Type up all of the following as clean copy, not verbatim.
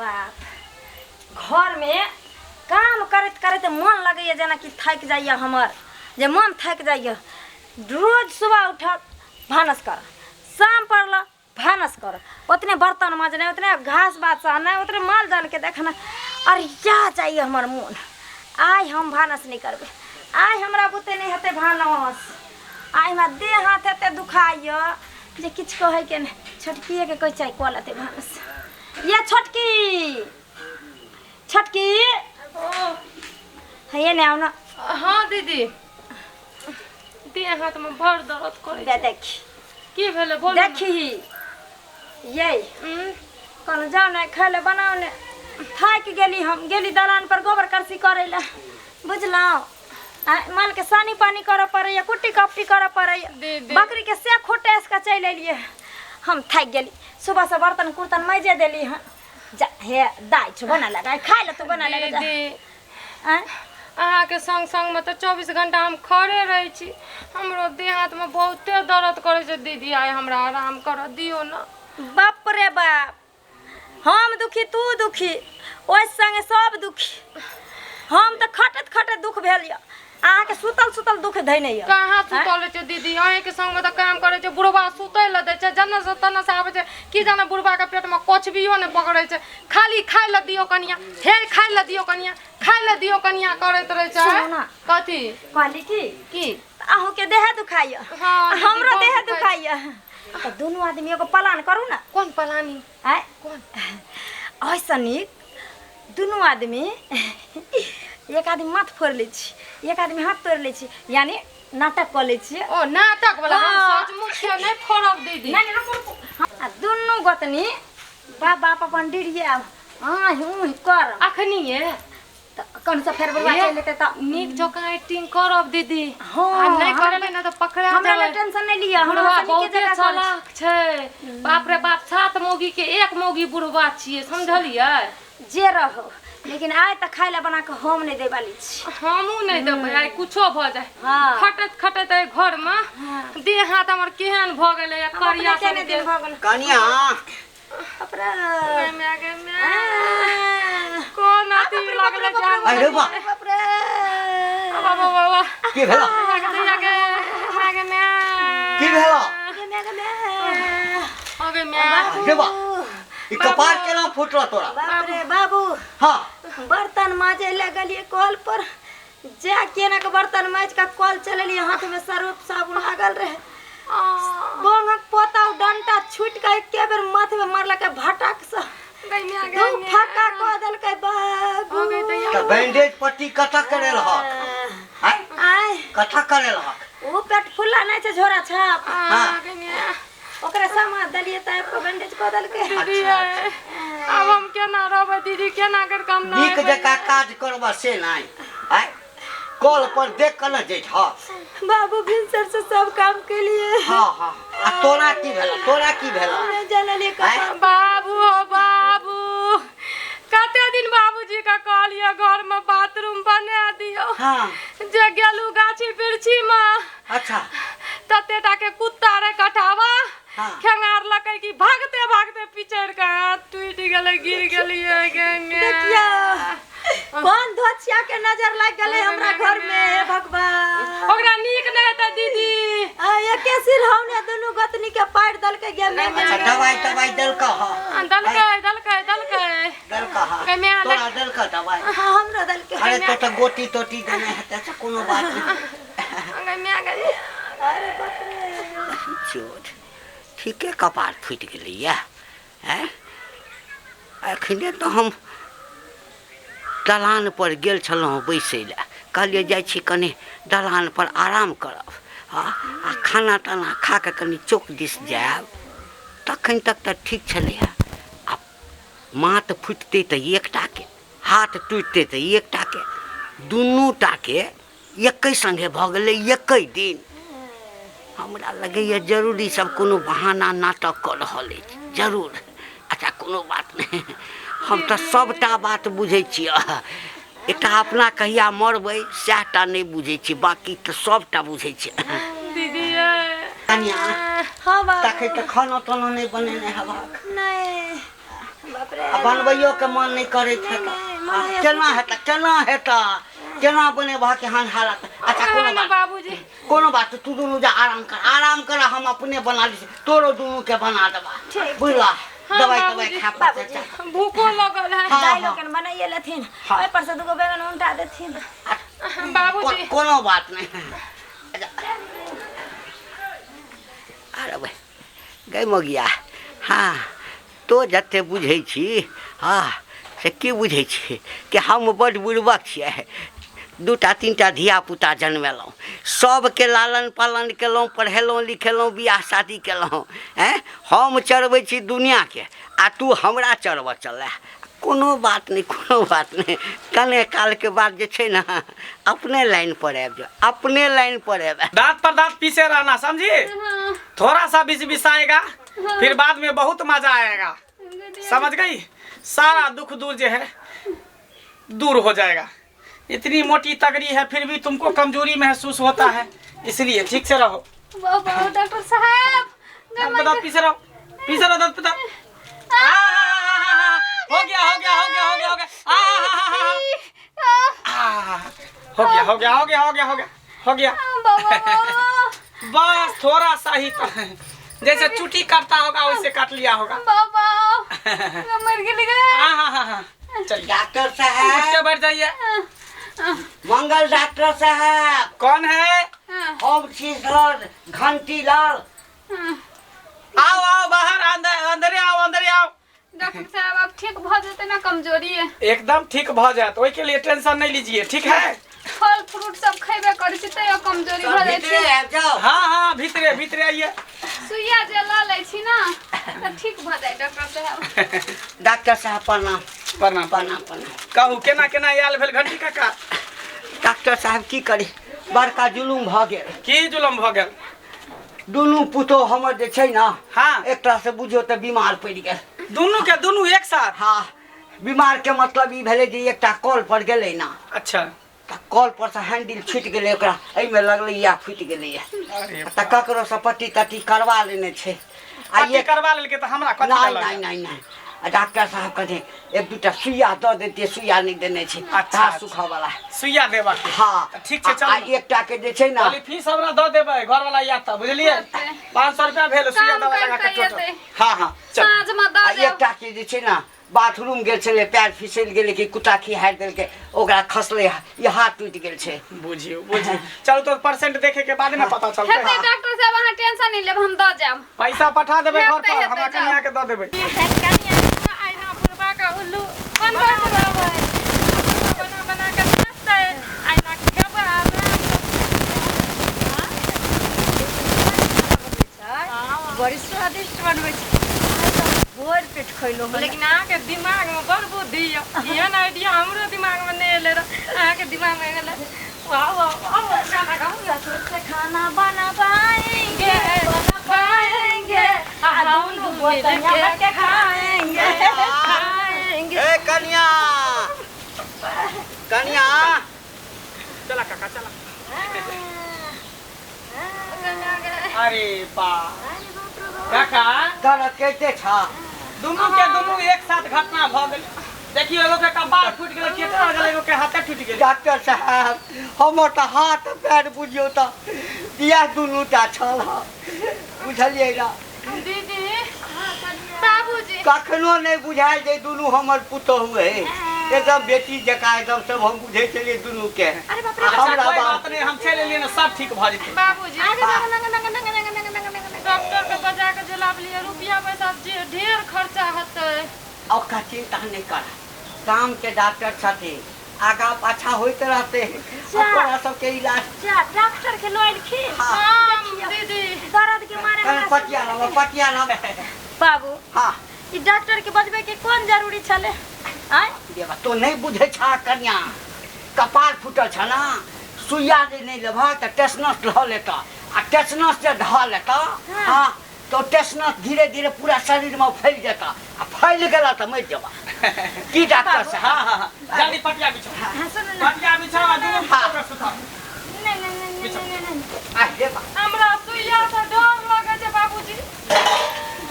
बाप घरमे काम करैत करैत मन लगैए जेनाकि थाकि जाइए हमर जे मन थाकि जाइए रोज सुबह उठल भानस कर शाम पड़ल भानस कर ओतने बर्तन मजनाइ ओतने घास बात सहनाइ ओतने माल जालके देखनाइ अरिया जाइए हमर मोन आइ हम भानस नहि करबै आइ हमरा बुते नहि हेतै भानस आइ हमरा देह हाथ एते दुखाइए जे किछु कहैके नहि छोटकिएके कहै छै कऽ लेतै भानस ये छोटकी छोटकी हे ने आउ ने हाँ दीदी देह हाथ में बड़ दर्द करै दे छै देखी की भेलै बोलू ने। देखी ये उम, कहलहुँ जाउ ने खाय लए बनाउ ने थाकि गेली हम गेली दलान पर गोबर करसी करै लए बुझलहुँ आ मालके सानी पानी करऽ पड़ैए कुट्टी कपटी करऽ पड़ैए दीदी बकरीके से खोटैस कऽ चलि एलियै हम थाकि गेली सुबहसँ बर्तन कुर्तन माँजि देली हन जा हे दाइ छौ बना लगा खाय लए तू बना लगा जा दीदी आँय अहाँके संग संगमे तऽ 24 घंटा हम खड़े रहै छी हमरो देह हाथमे बहुते दर्द करै छै दीदी आइ हमरा आराम करऽ दियौ ने बाप रे बाप हम दुखी तू दुखी ओहि संगे सब दुखी हम तऽ खटैत खटैत दुख भेल यऽ अहाँके सुतल सुतल दुख धैने यऽ कहाँ सुतल रहै छै दीदी अहीँके संगमे तऽ काम करै छै बुढ़बा सुतै लए दै छै जन्ने से तन्ने से आबै छै की जाने बुढ़बाके पेटमे कोचबियो नहि पकड़ै छै खाली खाय लए दियौ कनिया हे खाय लए दियौ कनिया खाय लए दियौ कनिया करैत रहै छै सुनू ना। कथी कहली की की अहूँके देह दुखाइए हाँ, दीदी, हमरो बहुत देह दुखाइ दुखाइए तऽ दुनू आदमी एगो प्लान करू ने कोन पलानी आँय कोन एहिसँ नीक दुनू आदमी एक आदमी माथ फोड़ि लै छी एक आदमी हाथ तोड़ि लै छी यानी नाटक कऽ लै छियै ओ नाटक वाला हम हाँ। सचमुच के नहि फोड़ब दीदी नहि नहि रुकू रुकू आ दुनू गोतनी बाप बाप अपन डिरिये आब आँहि ऊँहि कर अखनिये तऽ कन से फेर बरुआ चलि एतै तऽ नीक जकाँ एक्टिंग करब दीदी हँ, आ नहि हमरा करबै ने तऽ पकड़ा हमरा लए जेबै टेंशन नहि लिअ हमरा बुढ़वा से नीके बहुते जकाँ करै छी। चालाक छै बाप रे बाप सात मौगी के एक मौगी बुढ़वा छियै समझलियै जे रहो लेकिन आइ तऽ खाय लए बना कऽ हम नहि दै वाली छी हमहूँ नहि देबै आइ कुछो भऽ जाय हँ। खटैत खटैत एहि घर मे देह हाथ हमर केहन भऽ गेलै हम अपने करिया केने दिन भऽ गेल कनिया बाप रे गे गे माय कोन अथी लगलै जे हम- अरे बा बाप रे बाबा बाबा की भेला गे गे गे माय की भेला गे माय गे माय अगे माय अरे बा ई कपार केना फूटल तोरा बाप रे बाबू हाँ बर्तन माजे लए गेलियै कल पर जा केना के बर्तन माजि कऽ कल चलेलियै हाथ में सर्फ साबुन लागल रहे बोंगक पोता उ डंटा छूटि कऽ एके बेर माथ में मारलकै भटक से दू फक्का कऽ देलकै बाबू तऽ बैंडेज पट्टी कतऽ करे रहक आँय आय कतऽ करे रहक ओ पेट फुल्ला नहि छै झोरा छाप हाँ ओकरा सामान देलियै तऽ आबि कऽ बैंडेज कऽ देलकै दीदी आब हम केना रहबै दीदी केना करि कऽ हम नीक नहेबै? जकाँ काज करबह से नहि आँय कल पर देख कऽ ने जैठ बाबू भिनसर से सब काम केलिए हाँ हाँ आ तोरा की भेल तोरा की भेल नहि जानलियै आँय? बाबू हो बाबू कते दिन बाबूजी के कहलियै घर में बाथरूम बना दियौ हाँ जे गेलू गाछी वृक्षी में अच्छा तते टा के कुत्ता रे कटावा हाँ। खेंगार लकै कि भागते भागते पिचड़ के हाथ टूटि गेलै गिर गेलियै गे माय। देखियौ कोन धोछिया के नजर लागि गेलै हमरा घर में हे भगवान ओकरा नीक नहि हेतै दीदी आ एके सिरहौने दुनू गोतनी के पारि देलकै गे माय अच्छा दवाई तवाई देलकऽ हँ देलकै देलकै देलकै देलकऽ हँ गे माय, तोरा देलकऽ दवाई हाँ हमरो देलकै अरे तो तऽ गोटी तोटी देने हेतै से कोनो बात नहि गे माय गे अरे बाप रे चोट ठीके कपार फूटि गेलैए आँय एखने तऽ हम दलानपर गेल छलहुँ बैसै लए कहलियै जाइ छी कनि दलानपर आराम करब हँ आ खाना ताना खा कऽ कनि चौक दिस जायब तखन तक तऽ ठीक छलैए आ माथ फुटतै तऽ एकटाके हाथ टुटतै तऽ एकटाके दुनूटाके एकै सङ्गे भऽ गेलै एकै दिन हमरा लगैए जरूर ई सब कोनो बहाना नाटक कऽ रहल अछि जरूर अच्छा कोनो बात नहि हम तऽ सभटा बात बुझै छियै एकटा अपना कहिया मरबै सएह टा नहि बुझै छियै बाँकी तऽ सभटा बुझै छियै दीदी यै कनिया हाँ बाबू तखन तऽ खाना ताना नहि बनेने हेबाक नहि बाप बाप रे आ बनबैयो के मन नहि करैत नहि, हेतऽ। नहि, मन आ, होइए केना हेतऽ केना हेतऽ केना बनेबह केहन हालत अच्छा कोनो ने बात बाबूजी कोनो बात नहि, तू दुनू जा आराम कर आराम कर हम अपने बना लै छी तोरो दुनू के बना देबा ठीक, बुझला हाँ, दवाई बाबूजी, तवाई खा पड़तै बाबूजी। भूखो लगल है हाँ, दालि हाँ। लोकनि बनाइए लेथिन हाँ। ओहि पर से दूगो बैगन उल्टा देथिन बाबूजी कोनो बात नहि अरे भाइ गै मगिया हँ तो जते बुझै छी हँ से की बुझै छी कि हम बड्ड बुड़बक छियै दूटा तीनटा धियापुता जनमेलहुँ सभके लालन पालन केलहुँ पढ़ेलहुँ लिखेलहुँ बियाह शादी केलहुँ आँय हम चरबै छी दुनिआँके आ तू हमरा चरबऽ चलऽ कोनो बात नहि कोनो बात नहि कने कालके बाद जे छै ने अपने लाइन पर आबि जाओ अपने लाइन पर आबि दांत पर दांत पीसे रहना समझी थोड़ा सा बीच बिसाएगा फिर बाद में बहुत मजा आएगा समझ गई सारा दुख दूर जो है दूर हो जाएगा इतनी मोटी तगड़ी है फिर भी तुमको कमजोरी महसूस होता है इसलिए ठीक से रहो डॉक्टर साहब दांत पर दांत पीसे रहो पीसे रहो दांत पर दांत आ, आ, आ, आ, आ, हो गया हो गया हो गया हो गया हो गया आ, आ, आ, आ, आ, आ, हो गया हो गया हो गया हो गया हो गया हो गया बस थोड़ा सा ही तो है। जैसे चुटी काटता होगा वैसे काट लिया होगा बाबा मर गेली गे हाँ हाँ हाँ हाँ चलिए डॉक्टर उठ साहब के बैठ जाइए मंगल डॉक्टर साहब कौन है हम छी सर घंटी लाल आओ आओ बाहर अंदर अंदरे आओ अंदरे आओ डॉक्टर साहब अब ठीक भऽ जेतै ना कमजोरी एकदम ठीक भ जायत ओहि के लिए टेंशन नहीं लीजिए ठीक है फल फ्रूट सब खैबे करै छी तैयो कमजोरी भऽ जाइ भीतरे छै आबि जाओ हाँ हाँ भीतरे भीतरे आइए सुइया जे लऽ लै छी ना तऽ ठीक भऽ जाइ डॉक्टर साहब डॉक्टर साहब प्रणाम प्रणाम प्रणाम प्रणाम कहू केना केना आयल भेल घंटी काका डॉक्टर साहब की करी बड़का जुलुम भऽ गेल की जुलम भऽ गेल दुनू पुतोह हमर जे छै ने हाँ। एकटा से बुझियौ तऽ बीमार पड़ि गेल दुनू के दुनू एक साथ हाँ बीमार के मतलब ई भेलै जे एकटा कल पर गेलै ने अच्छा तऽ कल पर से हैंडल छूटि गेलै ओकरा एहिमे लगलै या फूटि गेलैया अरे तऽ ककरो से पट्टी तट्टी करवा लेने छै आ पट्टी एक करवा लेलकै तऽ हमरा कथी नहि लऽ नहि गेल? नहि नहि आ डॉक्टर साहब कहथिन एक दूटा सुइया दऽ देतियै सुइया नहि देने छै अच्छा, घास अच्छा। सुखऽ वाला सुइया देबा के हाँ तऽ ठीक छै आ- आ चलू एकटा के जे छै ने कहली फीस हमरा दऽ देबै घर वाला याद तऽ बुझलियै 500 रुपया भेल सुइया काम दवा लगा के करतै टोटल एतै। हाँ हाँ चल साँझमे आ दऽ देब एकटा के जे छै ने बाथरूम गेल छलै पैर फिसलि गेलै कि कुत्ता खिहारि देलकै ओकरा खसलै ई हाथ टूटि गेल छै बुझियौ बुझियौ चलू तो परसेंट देखे के बाद ने पता चलतै हेतै डॉक्टर साहब अहाँ टेंशन नहि लेब हम दऽ जायब पैसा पठा देबै घर हेतै, पर हेतै, हमरा जाउ। कनिया के दऽ देबै आइना बुढ़बा के उल्लू बनबै देबै बना बना के नाचतै आइना खेबै बड़ी स्वादिष्ट बनबै छै भरि पेट खैलो हन लेकिन अहाँके दिमागमे बड़ बुद्धि यऽ एहन आइडिया हमरो दिमागमे नहि एलै रहए अहाँके दिमागमे एलै वाह वाह वाह गाना गाउ से खाना बनवाएंगे बनवाएंगे आ हम दूध बोतल के खाएंगे खाएंगे ए कनिया कनिया चला काका चला अरे बा काका दर्द करिते छ दुनू के दुनू एक साथ घटना भऽ गेल देखियौ एगो के कपार फूटि गेलै केतना गेलै एगो के हाथे टूटि गेलै डॉक्टर साहब हमर तऽ हाथ पैर बुझियौ तऽ इएह दुनू टा छल हँ बुझलियै ने दीदी बाबूजी कखनो नहि बुझायल जे दुनू हमर पुतोहु है एकदम बेटी जकाँ एकदम सब हम बुझै छलियै दुनू के अरे बाप रे अच्छा हमरा कोई बाप बात नहीं हम चलि एलियै ने सब ठीक भऽ जेतै बाबूजी डॉक्टर के बजा के जे लाबलियै रुपया पैसा जे ढेर खर्चा हेतै ओकर चिंता नहि कर काम के डॉक्टर छथिन आगा पाछा होइत रहते ओकरा सबके इलाज जा डॉक्टर के लऽ एलखिन हाँ दीदी दर्द के मारे कने हमरा पटिया लाबऽ पटिया लाबऽ बाबू हाँ ई डॉक्टर के बजबै के कोन जरूरी छलै आँय देवा तो नहीं बुझे छा कन्या कपार फूटल छ ना सुइया जे नहीं लेबह तऽ टेसनस लऽ लेता आ टेसनस जे धऽ लेता हाँ तो टेसनस धीरे धीरे पूरा शरीर में फैल जेता आ फैल गेला तऽ मरि जेबा की डॉक्टर साहब हाँ हाँ हाँ जल्दी पटिया बिछाओ हाँ सुनू ना पटिया बिछाओ आ दुनू हाँ। के सुताओ नहीं नहीं नहीं नहीं नहीं नहीं आ देवा हमरा सुइया से डर लगै छै बाबूजी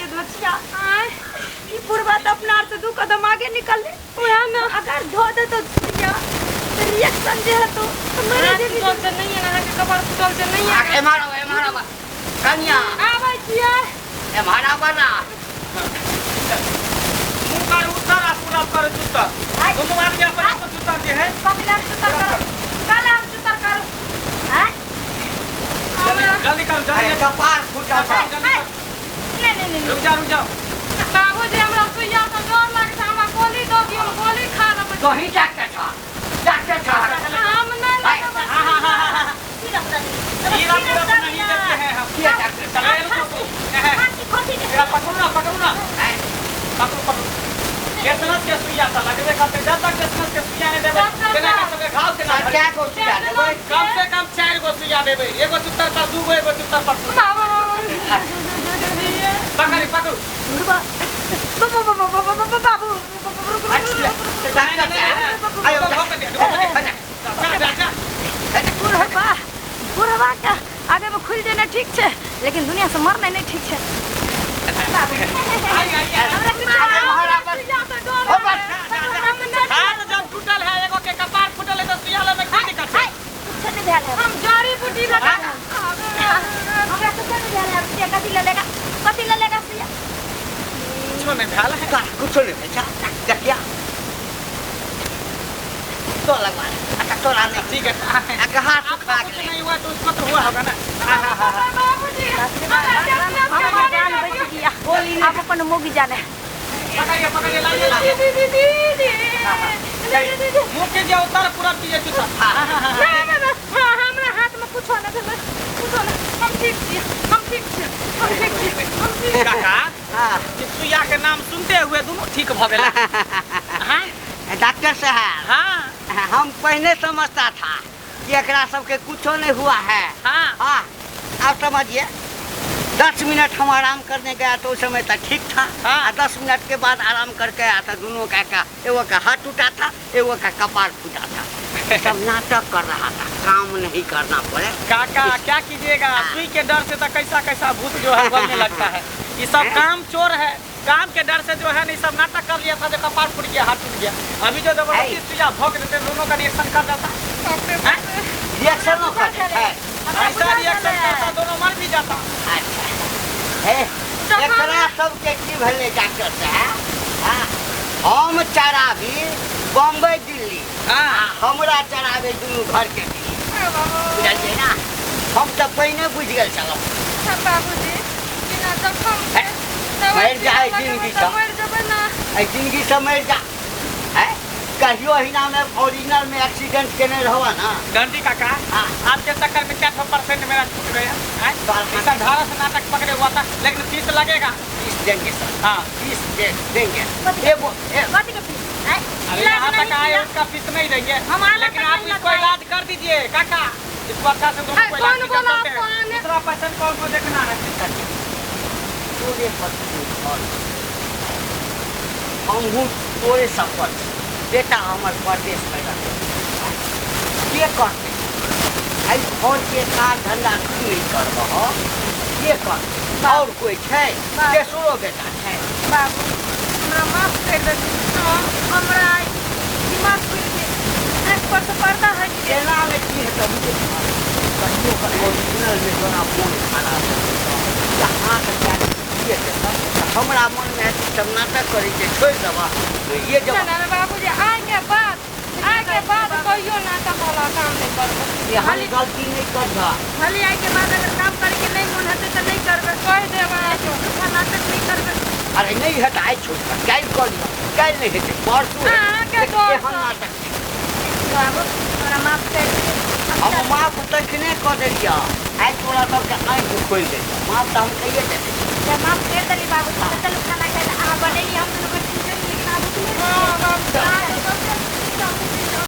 ये दोचिया आँय ई बुढ़बा तऽ अपना आर से दुख कदम आगे निकल ले वएह ने अगर धो दे तो सुइया रिएक्शन जे है तो मरे जेबी। फुटल छै नहीं है अहाँके कपार फुटल छै नहीं है। एम्हर आउ, एम्हर आउ कनिया। आबै छियै। एम्हर आबऽ ना। मुँह कर उत्तर आ पूरब कर उत्तर, दोनों आदमी अपन अपन उत्तर जे है। कपिला चुतर करो, कल हम चुतर करो। हैं? जल्दी करो अरे जल्दी। कपार फूटल छै। जल्दी करो। नहीं नहीं नहीं। रुक जाओ रुक जाओ। बाबूजी हमरा सुइया से डर लागै छै, हमरा गोली दऽ दियौ, हम गोली खा लेबै। कहीं डॉक्टर छह, डॉक्टर छह। हम नहि लगेबै। हीरा पूरब नहीं देते हैं हम। के डॉक्टर चलो छह? ये रुको। फांसी खोसी के मेरा पकड़ो ना, पकड़ो ना, पकड़ो पकड़ो। टेटनस के सुइया था लगबे करते, जब तक टेटनस के सुइया नहीं देबै तेना के सबके घाव के ना भरे। क्या को सुइया देबै? कम से कम 4 गो सुइया देबै, एगो चुत्तर पर 2 गो, एगो चुत्तर पर 2। पकड़ पकड़ो। बाबू बाबू। डॉक्टर साहब आयो। जा जा। बुढ़वा बुढ़वा के आगे में खुल जेना ठीक छै, लेकिन दुनिया से मरना नहीं ठीक छै। आई आई आई। हाथ जब टूटल है, एगो के कपार फूटल है तो सुइया लेबै की दिक्कत छै? कुछ नहीं भेल है। हम जड़ी बूटी लगा हमरा कुछ नहीं भेल है। सुइया कथी ले लेगा, कथी ले लेगा सुइया? कुछो नहीं भेल है। कुछो नहीं भेल। देखिया तो लगवा ले। अच्छा तोरा नहीं। ठीक है। अगर हाथ आपका सुखा कुछ गेलै। नहीं हुआ तो उसको तो हुआ होगा ना। बाबूजी हमर जान बच गया, आप अपन मोगी जाने। पकड़िए पकड़िए, लाइए लाइए। दीदी दीदी दीदी। मुँह के जे उत्तर पूरब कीजिए चुत्तर। ना ना ना, हाँ हमरा हाथ में कुछो ना भेलै, कुछो ना। हम ठीक छी, हम ठीक छी, हम ठीक छी, हम ठीक छी। काका हाँ। ई सुइया के नाम सुनते हुए दोनों ठीक भ गेला। हाँ डॉक्टर साहब। हाँ हम पहले समझता था कि एकरा सबके कुछो नहीं हुआ है। हाँ हाँ आप समझिए 10 मिनट हम आराम करने गया तो उस समय तक ठीक था। हाँ। आ 10 मिनट के बाद आराम करके आया था, दोनों का एगो का हाथ टूटा था, एगो का कपार फूटा था। सब नाटक कर रहा था, काम नहीं करना पड़े। काका क्या कीजिएगा, सुई के डर से तो कैसा कैसा भूत जो है बोलने लगता है। ये सब काम चोर है, काम के डर से जो है नहीं सब नाटक कर लिया था, जो कपार फूट गया हाथ टूट गया। अभी जो जबरदस्ती सुइया भोग देते दोनों का रिएक्शन कर जाता हैं? रिएक्शन करते है। ऐसा रिएक्शन करता दोनों मर भी जाता। अच्छा हे एकरा सबके की भेलै डॉक्टर साहब? हाँ हम चढ़ाबी बम्बई दिल्ली, हाँ हमरा चढ़ाबे दुनू घर के दिल्ली। बुझलियै ना? हम तऽ पहिने बुझि गेल छलहुँ। बाबूजी बिना जखम के मरि जाए जिंदगी सँ। मरि जेबै ना। एहि जिंदगी सँ मरि जा। हैं कहियो अहिना में ओरिजिनल में एक्सीडेंट केने रहबा ना। गांधी काका हाँ। आपके चक्कर में क्या परसेंट मेरा छूट गया हैं? ऐसा धारा से नाटक पकड़े हुआ था, लेकिन फीस लगेगा। फीस देंगे सर। हाँ फीस देंगे। एगो कथी के फीस? हैं? अरे इलाज यहाँ नहीं तक आए किया। उसका फीस नहीं देंगे हम आना लेकिन तक आप नहीं इसको लगवाए। इलाज कर दीजिए काका, इसको अच्छा से दोनों अरे को इलाज कौन कर बोला सकते आपको हैं। आने? दूसरा पेशेंट कौन को देखना है? तोरे पत्नी घर हमहूँ तोरे सफर छी। बेटा हमर परदेश में रहतै, के करतै? एहि घरके काज धन्धा तू नहि करबह, के करतै? और कोइ छै? तेसरो बेटा छै। बाबू हमरा माफ कर दे, हमरा आइ दिमाग खुलि गेल, आँखि पर से पर्दा हटि गेल। एनामे की हेतै बुझै छह? कहियो कऽ ओरिजिनलमे तोरा मोन खराब हेतौ तऽ हाथ पैर छुइए देतौ। तऽ हमरा मोनमे हेतै सब नाटक करै छै, छोड़ि देबह ये जब ना ना बाबूजी आइ के बाद, आइ के बाद कहियो नाटक वाला काम नहि करबै। एहन गलती नहि करबह। भले आइ के बाद अगर काम करे के नहीं मन हेतै तऽ नहि करबै, कहि देब अहाँके। झूठा नाटक नहि करबै। अरे नहीं हेतै आइ छोड़ि कऽ काल्हि कऽ लिअ, काल्हि नहि हेतै परसू हेतै। अहाँके लेकिन डर एहन सँ। नाटक नहि। बाबू हमरा माफ कर दिअ। हम माफ तखने कऽ देलियऽ, आइ तोरा सबके आँखि खोलि देलियऽ। माफ तऽ हम कहिए देलियै। जब माफ कर देली बाबू तऽ चलू खाना खाइ लए। अहाँ बनेली हम दुनू गोटे लेकिन आब उठले। हाँ बाबूजी अहाँके सबके